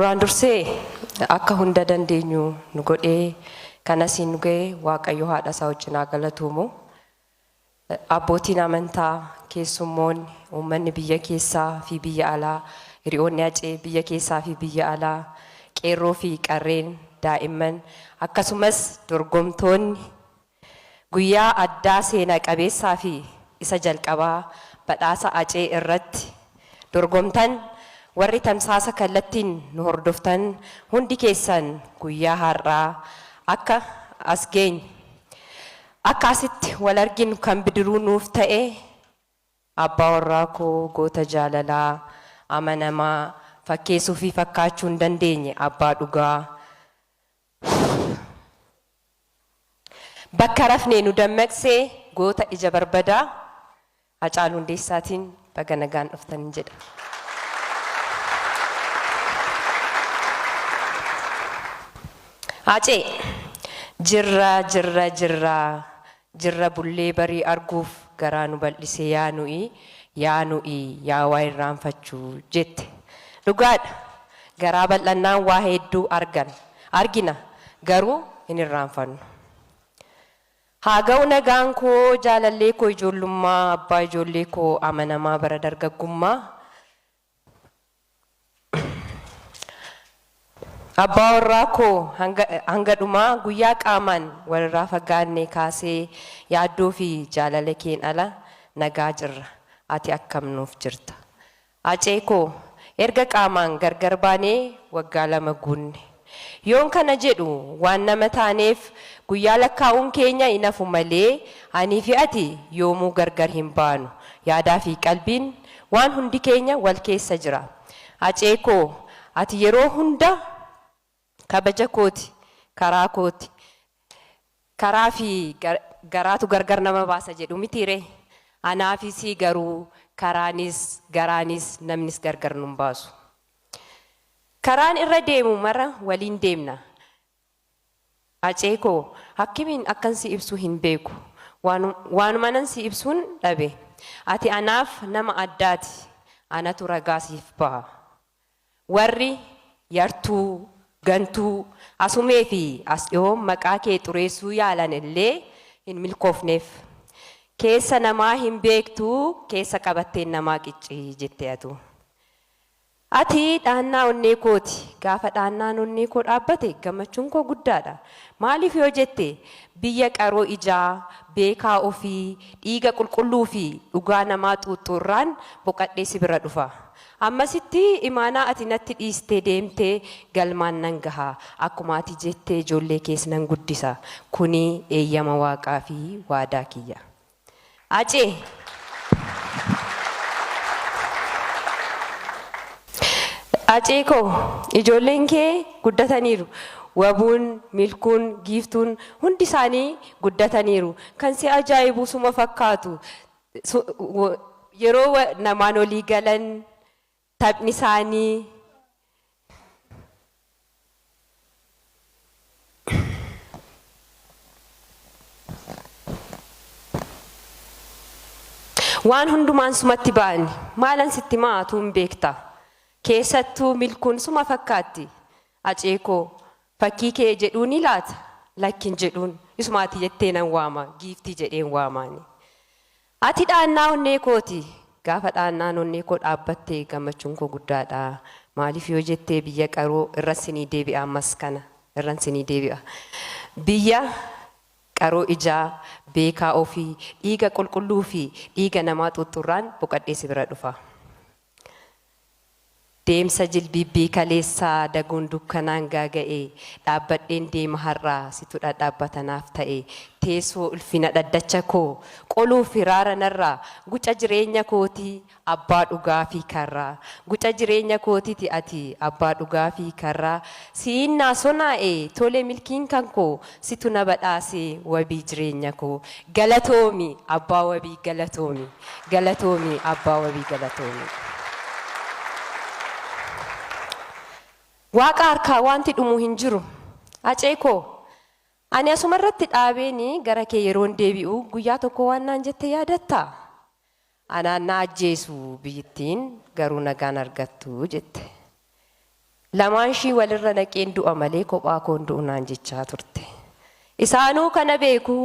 Duraan dursee akka hunda dandeenyu nu godhee kan asiin nu ga'e Waaqayyo haadha isaa wajjin haa galatoomu. Abbootiin amantaa, keessummoonni, uummanni biyya keessaa fi biyya alaa, hiriyoonni Hacee biyya keessaa fi biyya alaa, qeerroo fi qarreen, daa'imman akkasumas dorgomtoonni guyyaa addaa seenaa qabeessaa fi isa jalqabaa badhaasa Hacee irratti dorgomtan warri tamsaasa kallattiin nu hordoftan hundi keessan guyyaa har'aa akka as geenye akka asitti wal arginu kan bidiruu nuuf ta'e abbaa warraa koo goota jaalalaa amanamaa fakkeessuu fi fakkaachuu hin dandeenye abbaa dhugaa bakka rafnee nu dammaqsee goota ija barbadaa Hacaaluu Hundeessaatiin baga nagaan dhuftan jedha. Hacee jirra jirra jirra jirra bullee barii arguuf garaa nu bal'ise yaa nuyi yaa nuyi yaa waa irraanfachuu jette. Dhugaadha. Garaa bal'annaan waa hedduu argan argina garuu hin irraanfannu. Haa ga'u nagaan koo jaalallee koo ijoollummaa abbaa ijoollee koo amanamaa bara dargaggummaa abbaa warraa koo hanga dhumaa guyyaa qaamaan walirraa fagaanne kaasee yaaddoo fi jaalala keen ala nagaa jirra. Ati akkam nuuf jirta? Hacee koo erga qaamaan gargar baanee waggaa 2 guunne. Yoon kana jedhu waan nama taaneef guyyaa lakkaa'uun keenya hin hafu malee anii fi ati yoomuu gargar hin baanu. Yaadaa fi qalbiin waan hundi keenya wal keessa jira. Hacee koo ati yeroo hunda kabaja kooti, karaa kooti. Karaa fi garaatu gargar nama baasa jedhu mitiiree? Anaa fi sii garuu karaanis, garaanis, namnis gargar nun baasu. Karaan irra deemu mara waliin deemna. Hacee koo hakkimiin akkan si ibsu hin beeku. Waanumanan si ibsuun dhabe. Ati anaaf nama addaati. Anatu ragaa siif baha. Warri yartuu, gantuu, asumee fi as dhihoo maqaa kee xureessuu yaalan illee hin milkoofneef. Keessa namaa hin beektu, keessa qabatteen namaa qicci jette atu. Ati dhaannaa onnee kooti. Gaafa dhaannaan onnee koo dhaabbate gammachuun koo guddaadha. Maaliif yoo jette biyya qaroo ijaa, beekaa ofii, dhiiga qulqulluu fi dhugaa namaa xuuxxu irraan boqadhee si bira dhufa. Ammasitti imaanaa ati natti dhiistee deemte galmaan nan gaha. Akkuma ati jette ijoollee kees nan guddisa. Kuni eeyyama Waaqaa fi waadaa kiyya. Hacee! Hacee koo ijoolleen kee guddataniiru. Wabuun, Milkuun, Giiftuun hundi isaanii guddataniiru. Kan si ajaa'ibu suma fakkaatu. Yeroo namaan olii galan taphni isaanii waan hundumaan sumatti ba'ani. Maalan sitti himaa atuu hin beekta. Keessattuu Milkuun suma fakkaatti. Hacee koo fakkii kee jedhuunii laata? Lakki hin jedhuun. Isuma ati jettee nan waama. Giiftii jedheen waamaani. Ati dhaannaa onnee kooti. Gaafa dhaannaan onnee koo dhaabbatte gammachuun koo guddaadha. Maaliif yoo jette biyya qaroo irran sinii deebi'a ammas kana irran sinii deebi'a. Biyya qaroo ijaa, beekaa ofii, dhiiga qulqulluu fi dhiiga namaa xuuxxurraan boqadhee si bira dhufa. Deemsa jilbiibbii kaleessaa daguun dukkanaan gaaga'e dhaabbadheen deema har'a situ dhadhaabbata naaf ta'e teessoo ulfina dhaddacha koo qoluuf hiraara narraa guca jireenya kootii abbaa dhugaa fi karraa guca jireenya kootiti ati abbaa dhugaa fi karraa siin naa sonaa'e tole milkiin kan koo situ na badhaase wabii jireenya koo galatoomi abbaa wabii galatoomi. Galatoomi abbaa wabii galatoomi. Waaqa harkaa wanti dhumu hin jiru. Hacee koo ani asuma irratti dhaabeeni gara kee yeroon deebi'u guyyaa tokko waan naan jette yaadattaa? Anaan na ajjeesu biyyittiin garuu nagaan argattu jette. Lamaan ishii walirra naqeen du'a malee kophaa koon du'u naan jechaa turte. Isaanuu kana beeku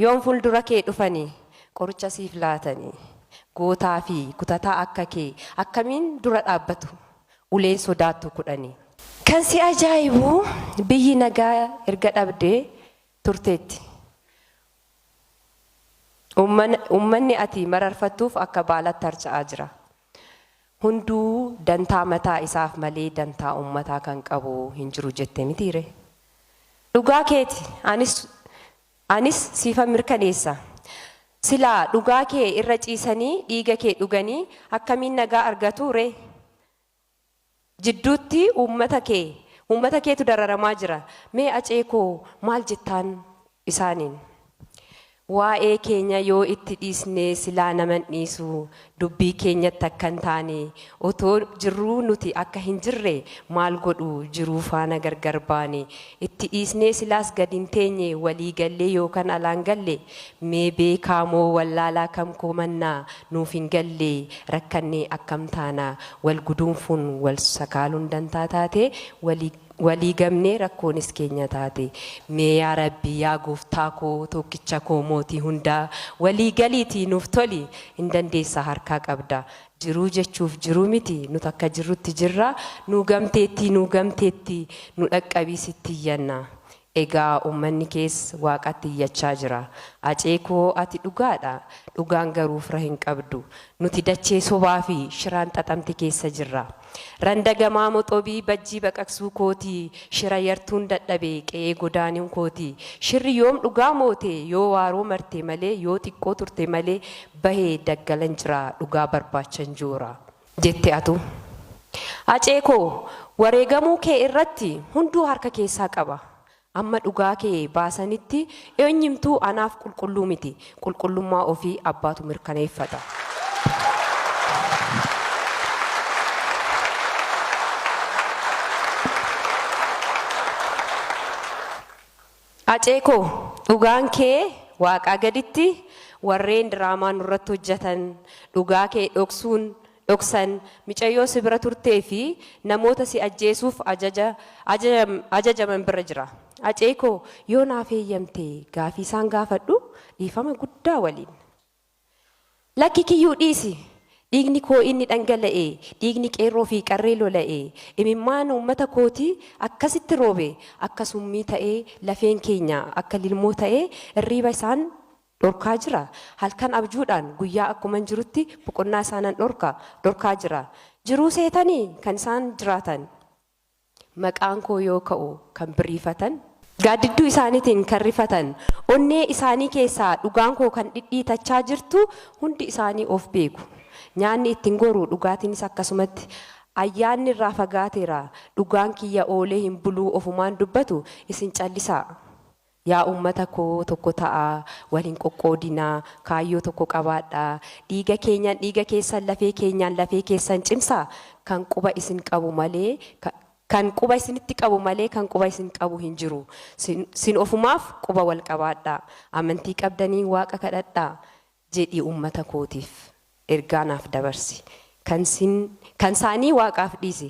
yoom fuuldura kee dhufanii qoricha siif laatanii gootaa fi kutataa akka kee akkamiin dura dhaabbatu uleen sodaattu kudhanii. Kan si ajaa'ibu biyyi nagaa erga dhabdee turteetti. Uummanni ati mararfattuuf akka baalatti harca'aa jira. Hunduu dantaa mataa isaaf malee dantaa uummataa kan qabu hin jiru jette mitiire. Dhugaa keeti anis siifan mirkaneessa. Silaa dhugaa kee irra ciisanii dhiiga kee dhuganii akkamiin nagaa argatu ree? Jidduutti uummata keetu dararamaa jira. Mee acee koo maal jettaan isaaniin? Waa'ee keenya yoo itti dhiisnee silaa naman dhiisu dubbii keenyatti akka hin taane otoo jirruu nuti akka hin jirre maal godhu jiruu faana gargar baane itti dhiisnee silaas gad hin teenye walii gallee yookaan alaan galle mee beekaa moo wallaalaa kam komannaa nuuf hin galle rakkannee akkam taana wal guduunfuun wal sakaaluun dantaa taate walii gamnee rakkoonis keenya taate. Mee yaa Rabbi, yaa gooftaa koo, tokkicha koo, mootii hundaa, walii galiitii nuuf toli, hin dandeessa, harkaa qabda. Jiruu jechuuf jiruu miti, nuti akka jirrutti jirra, nuu gamteetti, nuu gamteetti, nu dhaqqabii sitti iyyanna. Egaa uummanni kees waaqatti iyyachaa jira. Acee koo, ati dhugaadha. Dhugaan garuu fira hin qabdu. Nuti dachee sobaa fi shiraan xaxamte keessa jirra. Randa gamaa moxobii bajjii baqaqsuu kooti, shira yartuun dadhabe qe'ee godaanuun kooti. Shirri yoom dhugaa moote? Yoo waaroo marte malee, yoo xiqqoo turte malee, bahee daggalan jira dhugaa barbaachan joora. Jette atu. Acee koo, wareegamuu kee irratti hunduu harka keessaa qaba. Amma dhugaa kee baasanitti eenyumtuu anaaf qulqulluu miti. Qulqullummaa ofii abbaatu mirkaneeffata. Acee koo, dhugaan kee waaqaa gaditti warreen diraamaa nurratti hojjetan dhugaa kee dhoksuun dhoksan micayyoo si bira turtee fi namoota si ajjeesuuf ajajaman bira jira. Acee koo, yoo naaf eeyyamte gaafii isaan gaafadhu dhiifama guddaa waliin. Lakki kiyyuu dhiisi. Dhiigni koo inni dhangala'e, dhiigni qeerroo fi qarree lola'e, imimmaan uummata kootii akkasitti roobe, akka summii ta'ee lafeen keenya akka lilmoo ta'ee hirriiba isaan dhorkaa jira. Halkan abjuudhaan guyyaa akkuma jirutti boqonnaa isaanan dhorkaa jira. Jiruu seetanii kan isaan jiraatan. Maqaan koo yoo ka'u kan biriifatan, gaaddidduu isaaniitiin kan rifatan, onnee isaanii keessaa dhugaan koo kan dhidhiitachaa jirtu hundi isaanii of beeku. Nyaanni ittiin goru, dhugaatiinis akkasumatti. Ayyaanni irraa fagaateera. Dhugaan kiyya oolee hin buluu ofumaan dubbatu isin callisaa. Yaa uummata koo, tokko ta'aa, waliin qoqqoodinaa, kaayyoo tokko qabaadhaa. Dhiiga keenyaan dhiiga keessan, lafee keenyaan lafee keessan cimsaa. Kan quba isin qabu malee, kan quba isinitti qabu malee kan quba isin qabu hin jiru. Sin ofumaaf quba wal qabaadhaa. Amantii qabdanii waaqa kadhadhaa jedhi uummata kootiif ergaa naaf dabarsi. Kan isaanii waaqaaf dhiisi.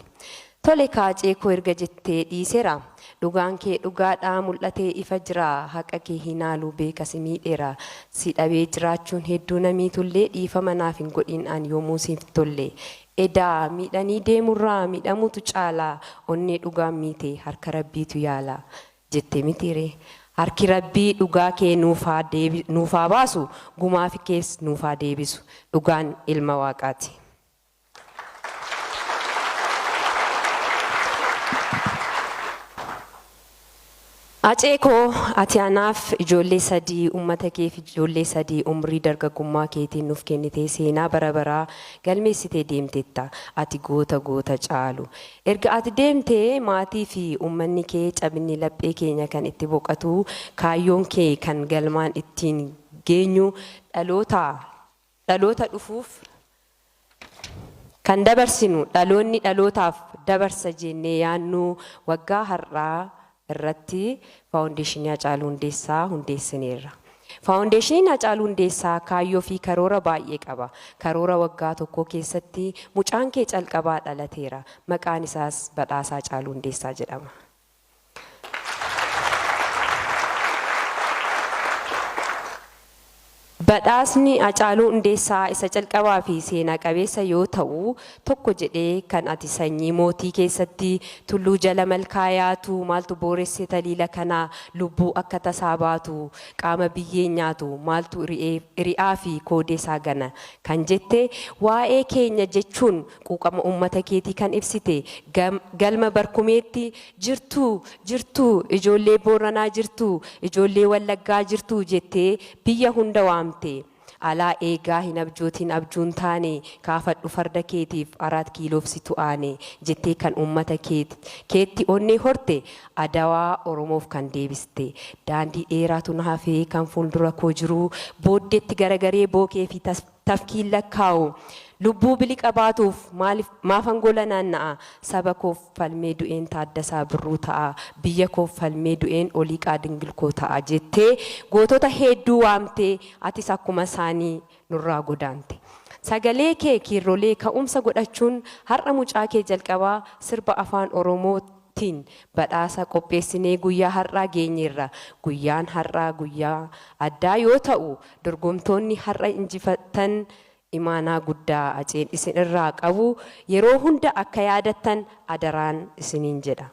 Tole kaacee koo erga jettee dhiiseera. Dhugaan kee dhugaadhaa mul'atee ifa jira. Haqa kee hin haalu beeka si miidheera. Si dhabee jiraachuun hedduu namiitullee dhiifama naaf hin godhin an yoomuu siif tolle. Edaa miidhanii deemurraa miidhamuutu caala. Onnee dhugaan miite harka rabbiitu yaala. Jette mitiire. Harki rabbii dhugaa kee nuufaa baasu, gumaa fi kees nuufaa deebisu. Dhugaan ilma waaqaati. Acee koo, ati anaaf ijoollee sadii, uummata keef ijoollee sadii umrii dargaggummaa keetiin nuuf kennitee seenaa bara baraa galmeessitee deemteetta. Ati goota goota caalu. Erga ati deemtee maatii fi uummanni kee cabinni laphee keenya kan itti boqotu, kaayyoon kee kan galmaan ittiin geenyu, dhaloota dhufuuf kan dabarsinu, dhaloonni dhalootaaf dabarsa jennee yaannu waggaa har'aa irratti Faawundeeshinii Hacaaluu Hundeessaa hundeessineerra. Faawundeeshiniin Hacaaluu Hundeessaa kaayyoo fi karoora baay'ee qaba. Karoora waggaa tokkoo keessatti mucaan kee calqabaa dhalateera. Maqaan isaas Badhaasaa Hacaaluu Hundeessaa jedhama. Badhaasni Hacaaluu Hundeessaa isa calqabaa fi seenaa qabeessa yoo ta'u, tokko jedhee kan ati sanyii mootii keessatti tulluu jala malkaa yaatu, maaltu booresse taliila kanaa, lubbuu akka tasaa baatu, qaama biyyeen nyaatu, maaltu hiri'aa fi koodee isaa gana kan jette, waa'ee keenya jechuun quuqama uummata keetii kan ibsite, galma barkumeetti jirtuu, jirtuu, ijoollee Booranaa jirtuu, ijoollee Wallaggaa jirtuu jettee biyya hunda waamte. Alaa eegaa hin abjootiin abjuun taane, kaafadhu farda keetiif 4 kiiloof situ aane jettee kan uummata keetti onnee horte, Adawaa Oromoof kan deebiste. Daandii dheeraatu na hafee kan fuuldura koo jiru, booddeetti garagaree bookee fi tafkiin lakkaa'u. Lubbuu biliqa baatuuf maafan gola naanna'a? Saba koof falmee du'een Taaddasaa Birruu ta'a, biyya koof falmee du'een Oliiqaa Dingilkoo ta'a jettee gootota hedduu waamtee atis akkuma isaanii nurraa godaante. Sagalee kee kiirrolee ka'umsa godhachuun har'a mucaa kee jalqabaa sirba afaan Oromootiin badhaasa qopheessinee guyyaa har'aa geenyeerra. Guyyaan har'aa guyyaa addaa yoo ta'u, dorgomtoonni har'a injifatan imaanaa guddaa Haceen isin irraa qabu yeroo hunda akka yaadattan adaraan isiniin jedha.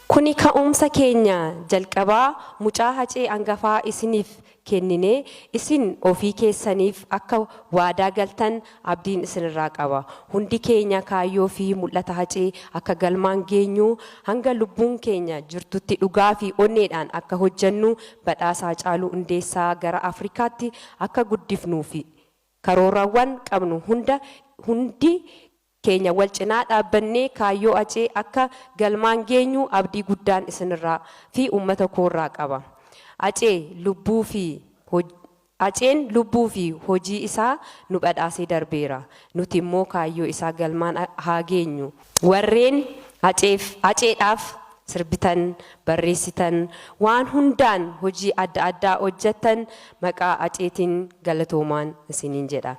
Kuni ka'umsa keenya jalqabaa mucaa Hacee hangafaa isiniif kennine, isin ofii keessaniif akka waadaa galtan abdiin isinirraa qaba. Hundi keenya kaayyoo fi mul'ata Hacee akka galmaan geenyu hanga lubbuun keenya jirtutti dhugaa fi onneedhaan akka hojjennu, badhaasa Hacaaluu Hundeessaa gara Afrikaatti akka guddifnuu fi karoorawwan qabnu hunda hundi keenya wal cinaa dhaabbannee kaayyoo Hacee akka galmaan geenyu abdii guddaan isinirraa fi uummata koorraa qaba. Haceen lubbuu fi hojii isaa nu badhaasee darbeera. Nuti immoo kaayyoo isaa galmaan haa geenyu. Warreen Haceedhaaf sirbitan, barreessitan, waan hundaan hojii adda addaa hojjettan maqaa Haceetiin galatoomaan isiniin jedha.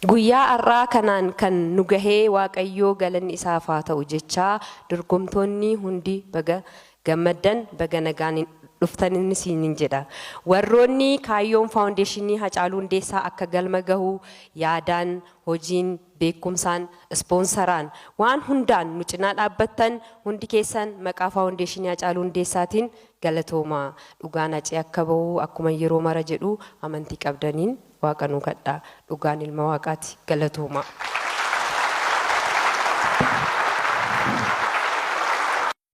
Guyyaa har'aa kanaan kan nu gahee Waaqayyoo galanni isaaf haa ta'u jechaa, dorgomtoonni hundi baga gammaddan, baga nagaan dhuftan isiniin jedha. Warroonni kaayyoon faawundeeshinii Hacaaluu Hundeessaa akka galma gahu yaadaan, hojiin, beekumsaan, ispoonsaraan, waan hundaan nu cinaa dhaabbattan hundi keessan maqaa faawundeeshinii Hacaaluu Hundeessaatiin galatoomaa. Dhugaan Hacee akka bahu akkuma yeroo mara jedhu amantii qabdaniin Waaqa nuu kadhaa. Dhugaan ilma Waaqaati. Galatoomaa.